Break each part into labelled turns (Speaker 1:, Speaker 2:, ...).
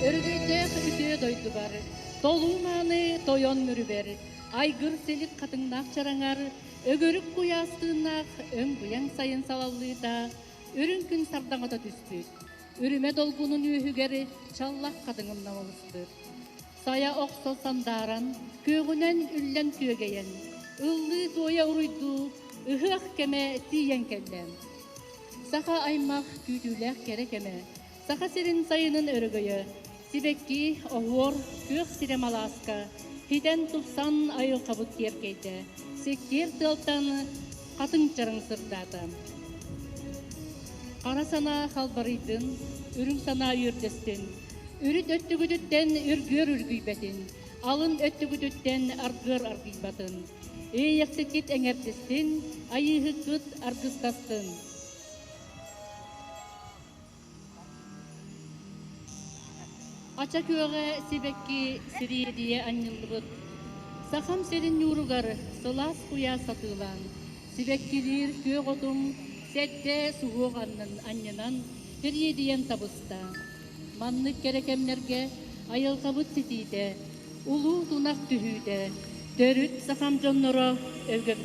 Speaker 1: Өрөгөйдөөх үтүө дойдубар, толуу мааны тойон мүрүбэр, айгыр силик хатыҥнаах чараҥар, өгөрүк куйаас тыыннаах өҥ-быйаҥ сайын салаллыыта, үрүҥ күн сардаҥата түспүт, үрүмэ долгунун үөһүгэр чаллах хатыҥым намылыспыт. Сайа охсо сандааран, күөҕүнэн үллэн күөгэйэн, ыллыы-туойа уруйдуу, ыһыах кэмэ тиийэн кэллэ. Саха аймах күүтүүлээх кэрэ кэмэ, Саха сирин сайынын өрөгөйө, сибэкки, оһуор, күөх сирэ малааска, хитэн-тупсан айылҕабыт киэркэйдэ, сиккиэр тыалтан хатыҥ чараҥ сырдаата. Хара санаа халбарыйдын, үрүҥ санаа үөрдэстин, үрүт өттүгүтүттэн үргүөр үргүйбэтин, алын өттүгүтүттэн аргыар аргыйбатын. Иэйэхсиккит эҥэрдистин, айыыһыккыт аргыстастын. Ача күөҕэ сибэкки сириэдийэ анньыллыбыт. Сахам сирин ньууругар сылаас куйаас сатыылаан, сибэккилиир күөх отум сэттэ суһуох аннын анньынан сириэдийэн табыста. Маннык кэрэ кэмнэргэ айылҕабыт ситиитэ, улуу тунах түһүүтэ, төрүт сахам дьонноро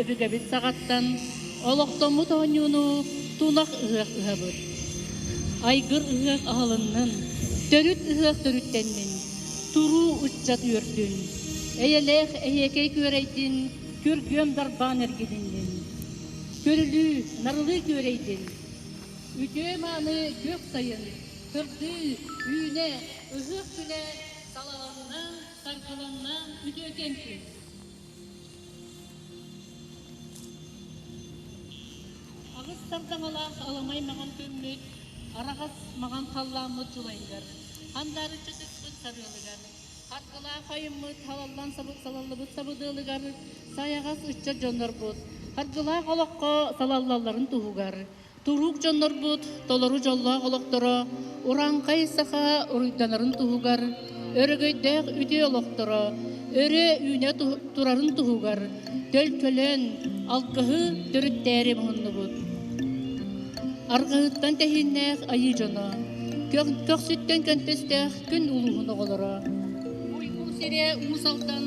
Speaker 1: өбүгэбит саҕаттан олохтоммут оонньууну тунах ыһыах ыһабыт. Айгыр ыһыах аһылыннын, төрүт ыһыах төрүттэннин, туруу ыччат үөрдүн, эйэлээх эһиэкэй күөрэйдин, күргүөм дарбаан эргилиннин, көрүлүү, нарылыы күөрэйдин, Үтүө-мааны күөх сайын, сырдыы, үүнэ, ыһыах күнэ салаланна, саргыланна үтүөкэн күн. Аҕыс сардаҥалаах аламай маҥан күммүт, араҕас маҥан халлааммыт дьулайыгар, хандаарыччы сыппыт сарыалыгар, Аргылаах айыммыт халаллан салаллыбыт сабыдыалыгар сайаҕас ыччат дьоннорбут аргылаах олоххо салаллалларын туһугар туруук дьоннорбут толору дьоллоох олохторо урааҥхай саха уруйданарын туһугар өрөгөйдөөх үтүө олохторо өрө үүнэ турарын туһугар төлкөлөөн алгыһы төрүттээри муһуннубут. Арҕаһыттан тэһииннээх айыы дьоно, көхсүттэн көнтөстөөх күн улууһун оҕолоро. Уйгу сирэ Уус Алдан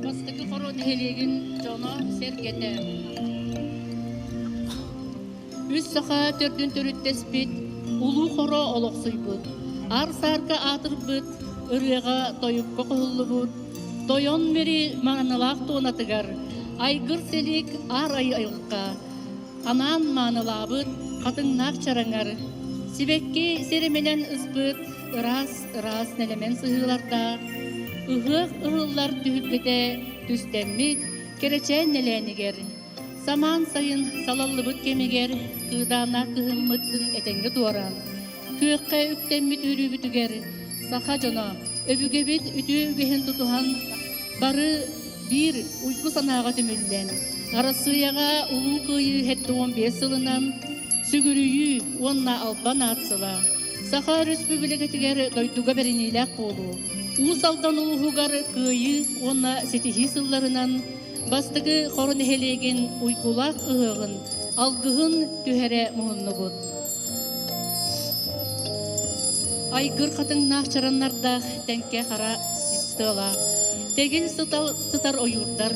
Speaker 1: Бастакы Хоро нэһилиэгин дьоно-сэргэтэ. Үс саха төрдүн төрүттэспит, Улуу Хоро олохсуйбут, аар-саарга аатырбыт, ырыаҕа тойукка хоһуллубут, Тойон Мүрү маанылаах туонатыгар айгыр силик аар айылҕа анаан маанылаабыт хатыҥнаах чараҥар сибэкки сириминэн ыспыт ыраас-ыраас нэлэмэн сыһыылардаах ыһыах ыһыллар түһүлгэтэ түстэммит кэрэчээн нэлээнигэр самаан сайын салаллыбыт кэмигэр кыыдааннаах кыһыммытын этэҥҥэ туораан күөххэ үктэммит үөрүүбүтүгэр саха дьоно өбүгэбит үтүө үгэһин тутуһан бары биир уйгу санааҕа түмүллэн Арассыыйаҕа Улуу Кыайыы 75 сылынан сүгүрүйүү уонна албан аат сыла Саха Өрөспүүбүлүкэтигэр дойдуга бэриниилээх буолуу, Уус Алдан улууһугар Кыайыы уонна ситиһии сылларынан бастакы Хоро нэһилиэгин уйгулаах ыһыаҕын алгыһын түһэрэ муһуннубут. Айгыр хатыҥнаах чараннардаах тэҥкэ хара сыалаах, тэгил сытар ойуурдар,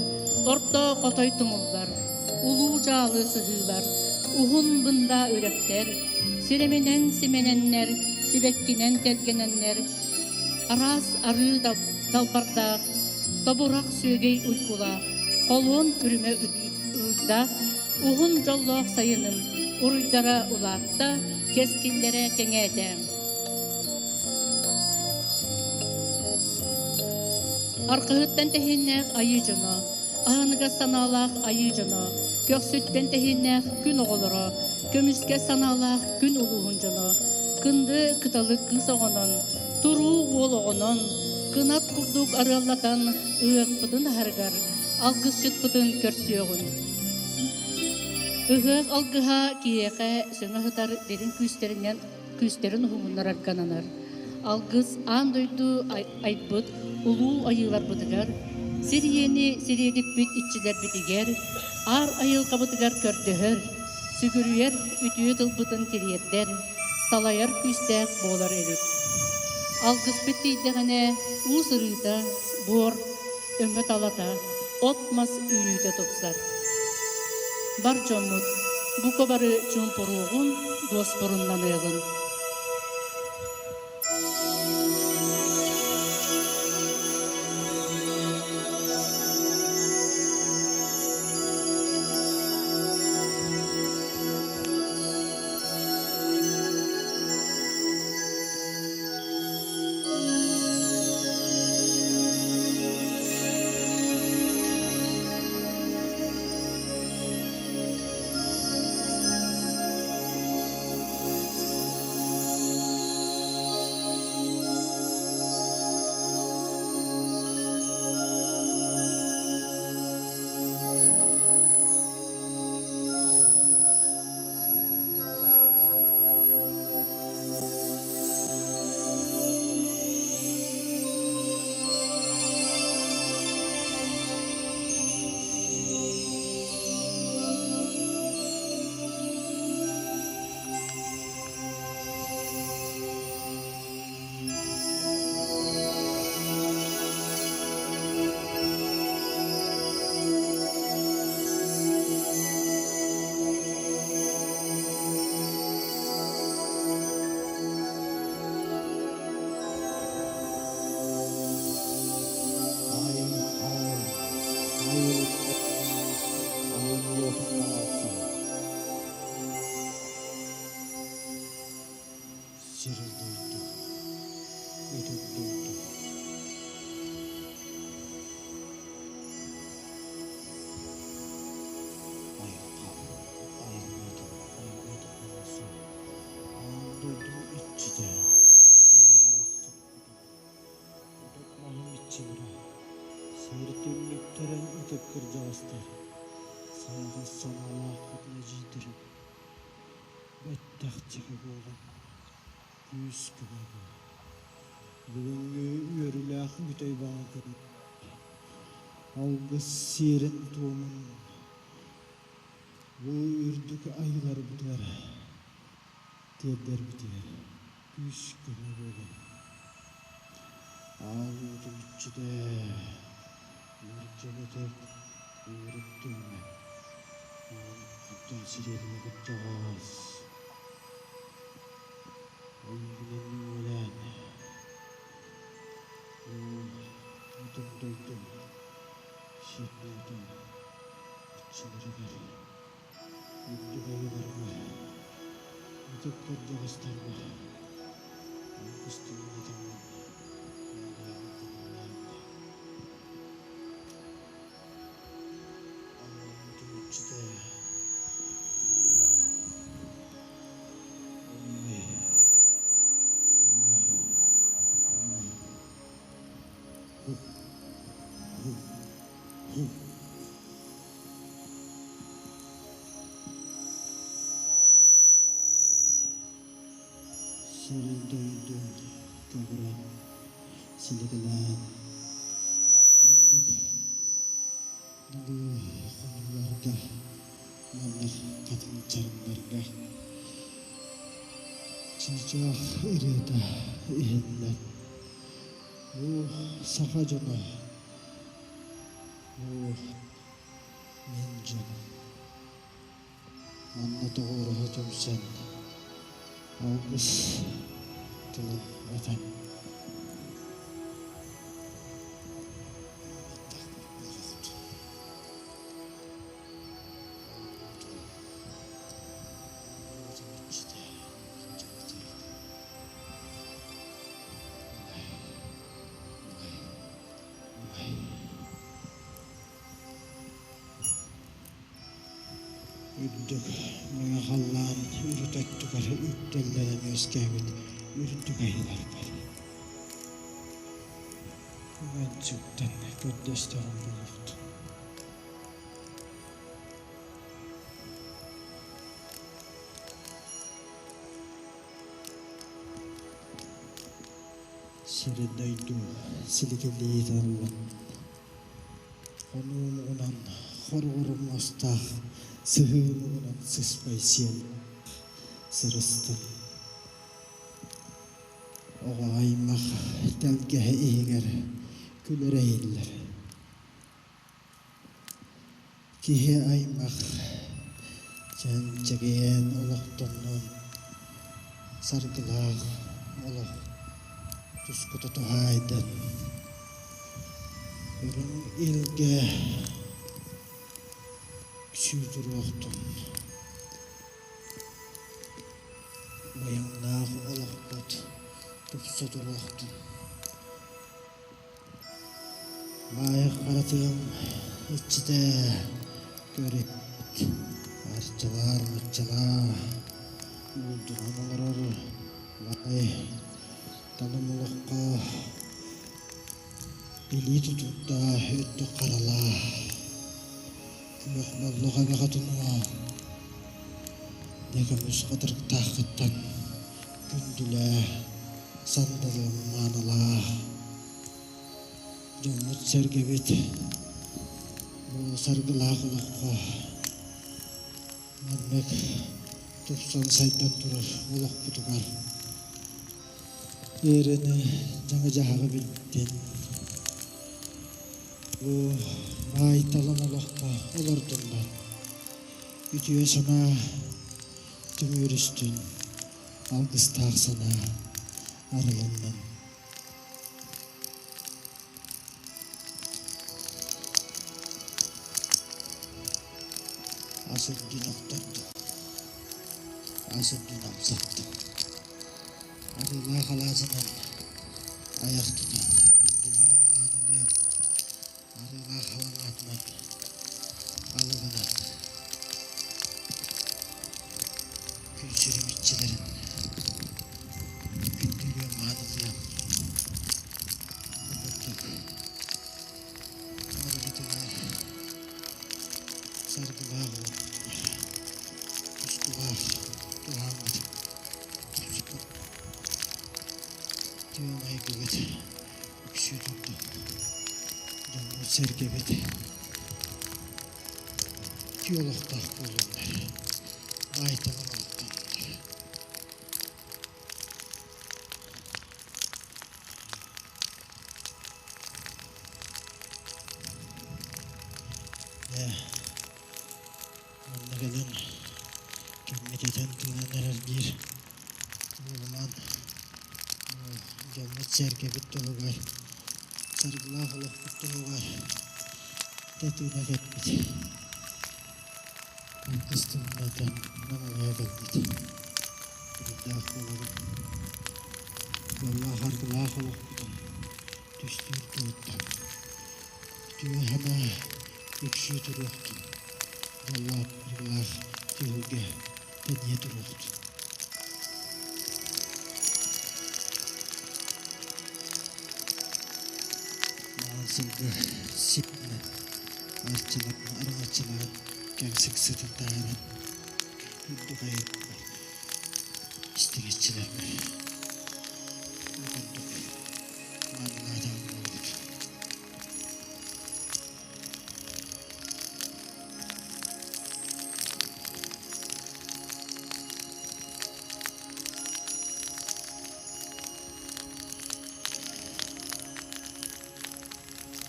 Speaker 1: орто хотой тумуллар, улуу дьаалы сыһыылар, уһун бында үрэхтэр, сирэминэн симэнэннэр, сибэккинэн тэлгэнэннэр, араас арыы далбардаах, тобурах сүөгэй уйгулаах, холуон үрүмэ уйдаах, уһун дьоллоох сайыным уруйдара улаатта, кэскиллэрэ кэҥээтэ. Арҕаһыттан тэһииннээх айыы дьоно, аһыныгас санаалаах айыы дьоно, көхсүттэн тэһииннээх күн оҕолоро, көмүскэ санаалаах күн улууһун дьоно, кынды кыталык кыыс оҕонон, туруу уол оҕонон, кынат курдук арыаллатан ыһыахпытын аһарыгар алгысчыппытын көрсүөҕүн. Ыһыах алгыһа киһиэхэ сөҥө сытар дириҥ күүстэринэн күүстэрин уһугуннарарга ананар. Алгыс аан дойду айбыт улуу айыыларбытыгар, сир иэни сириэдиппит иччилэрбитигэр, аар айылҕабытыгар көрдөһөр, сүгүрүйэр үтүө тылбытын тириэрдэр, салайар күүстээх буолар эбит. Алгыспыт тиийдэҕинэ уу сырыыта, буор, өҥө талата, от-мас үүнүүтэ тупсар. Бар дьоммут бука бары чуумпуруоҕун, дуоспуруннаныаҕын.
Speaker 2: Айым-хаан, айылҕа айыллыатын аҕалсан Сир-дойду, ытык дойду. Айылҕа айыллыатын айыллыатын оҥорсон, аан дойду иччитэ, аан алахчын хотун, ытык маһым иччилэрэ, сир түннүктэрин ытык кырдьаҕастар, сайаҕас санаалаах хотун эдьиийдэрим, Бэттэхчики буолан күүс-көмө буол. Бүгүҥҥү үөрүүлээх бүтэй баҕа күнүн алгыс сиэрин-туомун бу үрдүк айыыларбытыгар тиэрдэрбитигэр күүс-көмө буолун. Аал уотун иччитэ Нурдьабытык үөрүк түһүмэ Аан онтон сириэбинэ кырдьаҕас Эйигинэн нөҥүөлээн Ытык дойду сирин-уотун иччилэригэр үрдүк айыларга ытык кырдьаҕастарга алгыс тылын этэммин үөлээн-көҕүлээн Аламмытым иччитэ Умай, умай, умай, һук, һук, һук. Сир-дойду көҕүрэн, силигилээн, маннык налыы хонууларга, маннык хатыҥ чараҥнарга чыычаах ырыата иһиллэн, бу саха дьоно, бу мин дьонум Манна тоҕуоруһа түмсэн, алгыс тылын этэн баттахпыт буолуохтун. Уотун иччитэ, иччитэ. Умай, умай, умай. Үрдүк мэҥэ халлаан үрүт өттүгэр үктэллэнэн үөскээбит үрдүк айыларбар үҥэн сүктэн көрдөстөҕүм буолуохтун. Сири-дойду силигилии таллан Хонуу муҥунан хоругур муостаах, сыһыы муҥунан сыспай сиэл сырыстын. Оҕо аймах тэлгэһэ иһигэр күлэрэ иһиллэр. Киһи аймах чэн-чэгиэн олохтоннун, саргылаах олох тускута туһаайдын. Үрүҥ илгэ сүүтүрүөхтүн. Быйаҥнаах олохпут тупса туруохтун. Баай харатыам иччитэ көрүт арчылаар маччалаа булдунан олорор баай талым олоххо илии тутуурда үрдүк харалаа күөх боллох эбэҕэ тунуо дьэ көмүс хатырыктааххыттан күндүлээ сандалым маанылаа Дьоммут-сэргэбит бу саргылаах олоххо маннык тупсан сайдан турар олохпутугар ыарыыны дьаҥы-дьаһаҕы билбиттэн бу баай-талым олоххо олордуллар үтүө санаа түмүөрүстүн алгыстаах санаа арылыннын. Ас үрдүн охтордо, ас үрдүн амсатта. Арыылаах алаадьынан айах тутан, күндүлүөм, маанылыам, арыылаах халаҥаатынан, алыгынан күн сирим иччилэрин күндүлүөм, маанылыам. Бу курдук барыбытыгар саргылаах олохпутугар тустулаах туһааммыт тупсуппут түөн айгыбыт үксүү турду. Дьоммут-сэргэбит үтүө олохтоох буоллуннар, баай-талым олохтоннуннар. Дьэ, манна кэлэн кэммит этэн-тыынан эрэр биир буолуман дьоммут-сэргэбит туһугар, саргылаах олохпут туһугар тэтиинэ кэлбит. Алгыс тылынан намылыйа кэлбит. Буруйдаах буолабын. Дьоллоох аргылаах олохпутун түстүүр туһуттан үтүө санаа үксүү туруохтун. Дьоллоох аргылаах түһүлгэ тэнийэ туруохтун. Маҥан сылгы сиппинэн арчылаан, араҥаччылаан кэҥсик сытын таһааран үрдүк айылҕа истиҥэччилэрбэр бу курдук маанылаатаҕым буолбут.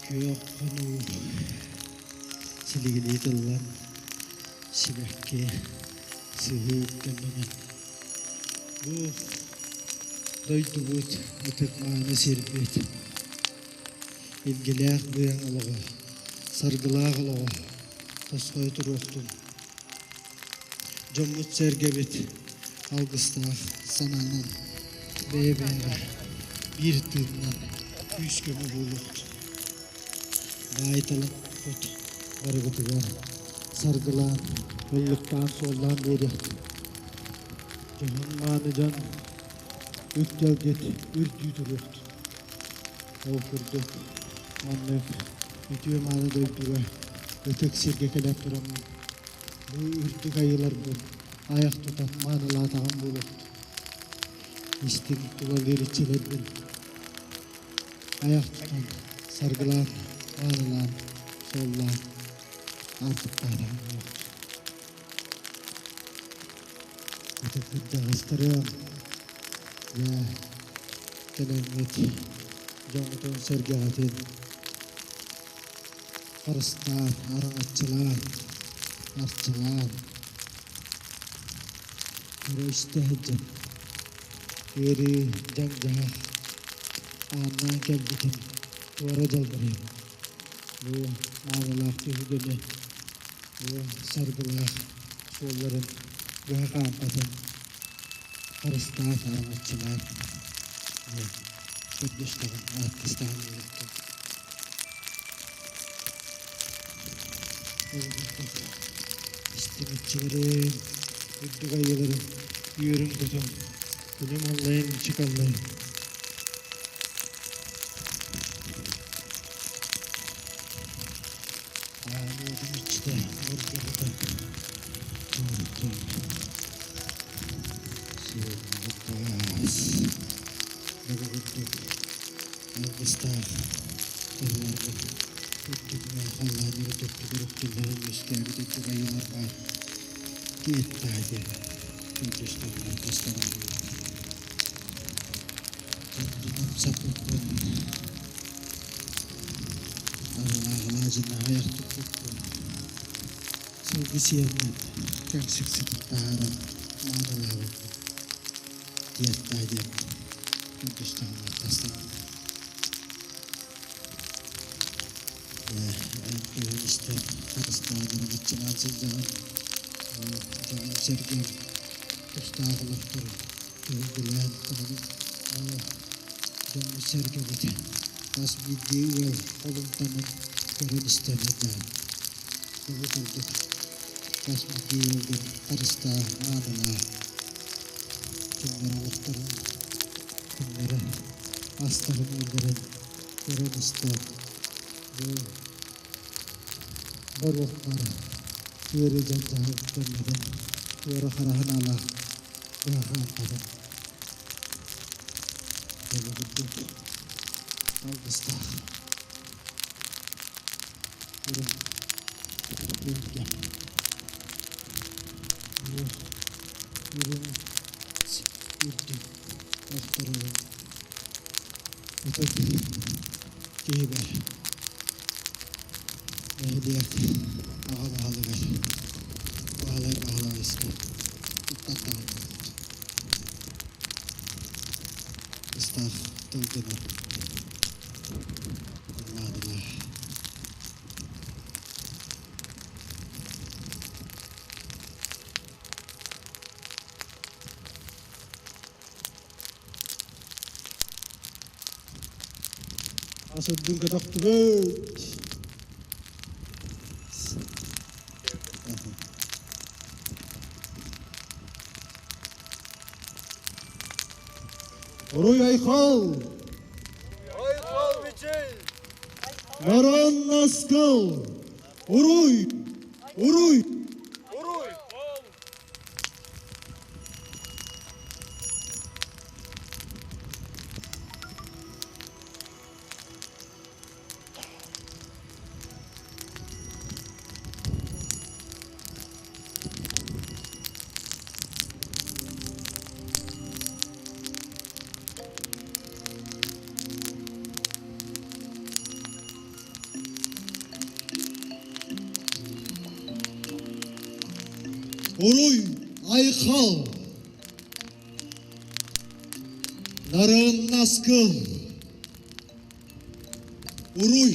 Speaker 2: Күөх хонуу силигилии тыллан сибэкки сыһыы үктэллэнэн бу дойдубут ытык мааны сирбит илгэлээх быаҥ олоҕо, саргылаах олоҕо тосхойо туруохтун. Дьоммут-сэргэбит алгыстаах санаанан бэйэ-бэйэҕэ биир тыынынан күүс-көмө буолуохтун. Баай-талаппыт барыгытыгар саргылаан, ыллыктаан, суоллаан биэриэхтин. Дьоһун-мааны дьон үктэлгит үрдүү туруохтун. Ол курдук маннык үтүө-мааны дойдуга ытык сиргэ кэлэн тураммын бу үрдүк айыыларбын айах тутан маанылаатаҕым буолуохтун. Истиҥ тулалыыр иччилэрбин айах тутан саргылаан, маанылаан, суоллаан аартыктаатаҕым буолуохтун. Ытык кырдьаҕастарым, дьэ. Кэлэҥҥит дьоҥҥутун-сэргэҕитин харыстаан, араҥаччылаан, арчылаан, көрө-истэ сылдьан ыарыы, дьаҥ-дьаһах ааннаан кэлбитин туора дьалбарыйан бу маанылаах түһүлгэни, бу саргылаах суолларын быһа хаампатын харыстаан, араҥаччылаан көрдөстөҕүм, ааттастаҕым буолуохтун. Истиҥ иччилэрим, үрдүк айыыларым, үөрүҥ-көтүҥ, күнүм аллайын, мичик аллайын. Аан уотун иччитэ, бурдугута, тууртун, суолбутаас, бөҕө курдук алгыстаах тылларбыт үрдүк халлаан үрдүктүк үктэллэрин үөскээбит үрдүк айыыларга тиэттээ диэн көрдөстөрүнэн тастаран Дьонум саппыппын арылааҕылаадьына айах туппуппун сылгы сиэннэн кэҥсик сытын таһааран маанылаабыппын диэхтээ диэн көрдөстөҕүнэ тастаҕым эн көрөн истэн харыстаан араҥаччылаан сылдьаҕын дьонум-сэргэм тустаах олохторун Түһүлгэлээн даҕаны дьоммут-сэргэбит хас биирдии ыал холумтанын көрөн-истэн сылдьаһан бу курдук хас биирдии ыалгын харыстаа, маанылаа, кинилэр олохторун, кинилэр астарын-үөллэрин көрөн-истэн бу боруокпар ыарыы дьон-дьаһал кэллэрин туора хараһын аалаах быһахаампатын дьолу курдук алгыстаах үрүҥ илгэ үрүҥ үрдүк охторорун ытык киһибэр нэһилиэк аҕа баһылыгар Баһылай Баһылайыска туттардаҕым Ыстаах тылгынан ыллаатылар. Ас үрдүн көтөхтүбүт. Уруй айхал!
Speaker 3: Айхал Мичил!
Speaker 2: Наран Наскал! Уруй! Уруй!
Speaker 3: Уруй!
Speaker 2: Уруй! Айхал! Нарын Наскыл! Уруй!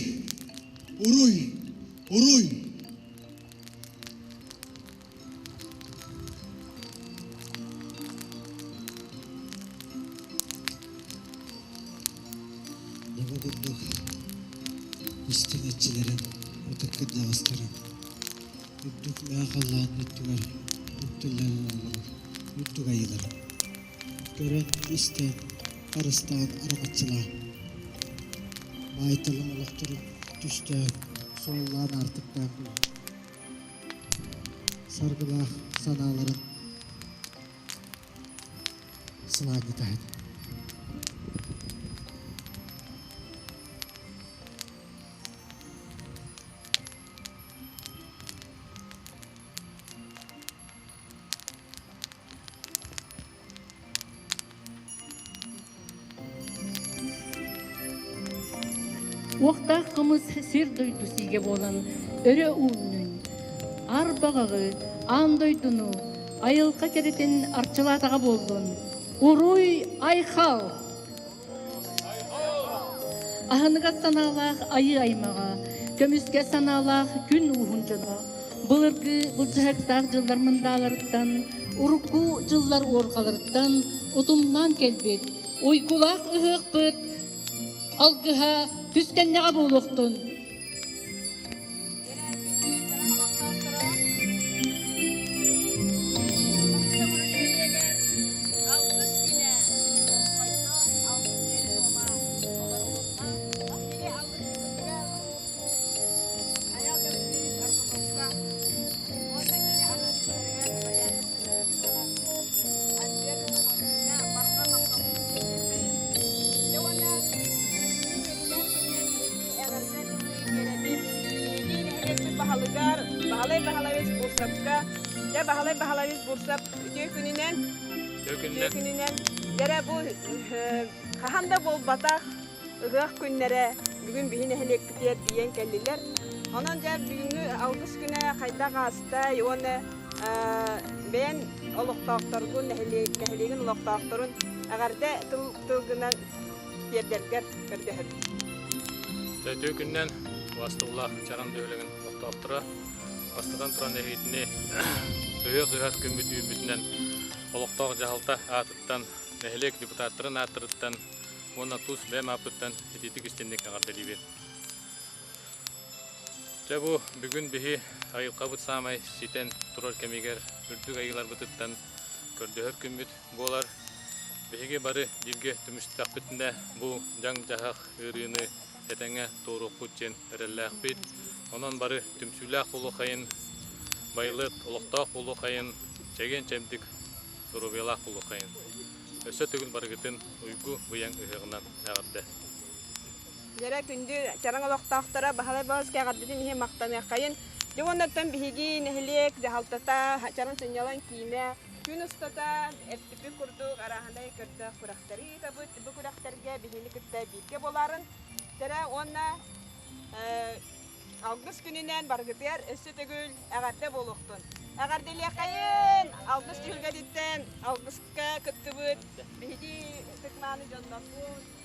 Speaker 2: Уруй! Уруй! Бу курдук истиҥ иччилэрин, ытык кырдьаҕастарын үрдүк мээх халлаан өттүгэр үктэллэрин олорор үрдүк айыыларын көрөн, истэн, харыстаан, араҥаччылаан, баайталым олохторун түстээн, суоллаан аартыктаан саргылаах санааларын сылаанньытаһын.
Speaker 1: Уохтаах кымыс сир дойду сиигэ буолан өрө ууннун. Ар баҕаҕы, аан дойдуну, айылҕа кэрэтин арчылаатаҕа буоллун. Уруй айхал! Аһыныгас санаалаах айыы аймаҕа, көмүскэ санаалаах күн ууһун дьоно, былыргы былдьаһыктаах дьыллар мындааларыттан, урукку дьыллар уорҕаларыттан утумнаан кэлбит уйгулаах ыһыахпыт алгыһа түстэннэҕэ буолуохтун!
Speaker 4: Баһылыгар Баһылай Баһылайбыс Бурсапка дьэ Баһылай Баһылайбыс Бурсап үтүө күнүнэн үтүө күнүнэн дьэрэ бу хаһан да буолбатах ыһыах күннэрэ бүгүн биһи нэһилиэкпитигэр тиийэн кэллилэр. Онон дьэ бүгүҥҥү алгыс күнэ хайдах аастай уонна бэйэн олохтоохторгун нэһилиэгин олохтоохторун эҕэрдэ тыл тылгынан тиэрдэргэр көрдөһөбүт.
Speaker 5: Үтүө күнүнэн убастабыллаах Чаран бөһүөлэгин олохтоохторо бастатан туран эһигитини ыһыах ыһар күммүт үүммүтүнэн олохтоох дьаһалта аатыттан, нэһилиэк депутаттарын ааттарыттан уонна тус бэйэм ааппыттан итиитик истинник эҕэрдэлиибин. Дьэ бу бүгүн биһи айылҕабыт саамай ситэн турар кэмигэр үрдүк айыыларбытыттан көрдөһөр күммүт буолар. Биһиги бары бииргэ түмүстэхпитинэ бу дьаҥ-дьаһах ыарыыны этэҥҥэ туоруохпут диэн эрэллээхпит. Онон бары түмсүүлээх буолуоххайын, байылыат олохтоох буолуоххайын, чэгиэн-чэбдик доруобуйалаах буолуоххайын. Өссө төгүл барыгытын уйгу-быйаҥ ыһыаҕынан эҕэрдэ!
Speaker 4: Дьэрэ күндү чараҥ олохтоохторо Баһылай Боһоска эҕэрдэтин иһин махтаныаххайын. Дьэ уоннаттан биһиги нэһилиэк дьаһалтата, чараҥ сынньалаҥ киинэ күн устата эппиппит курдук арааһынай көрдөөх күрэхтэри ыытабыт. Бу күрэхтэргэ биһини кытта бииргэ буоларын тэрэ уонна алгыс күнүнэн барыгытыгар өссө төгүл эҕэрдэ буолуохтун. Эҕэрдэлиэххэйин! Алгыс түһүлгэтиттэн алгыска кыттыбыт биһиги ытык-мааны дьоннорбут.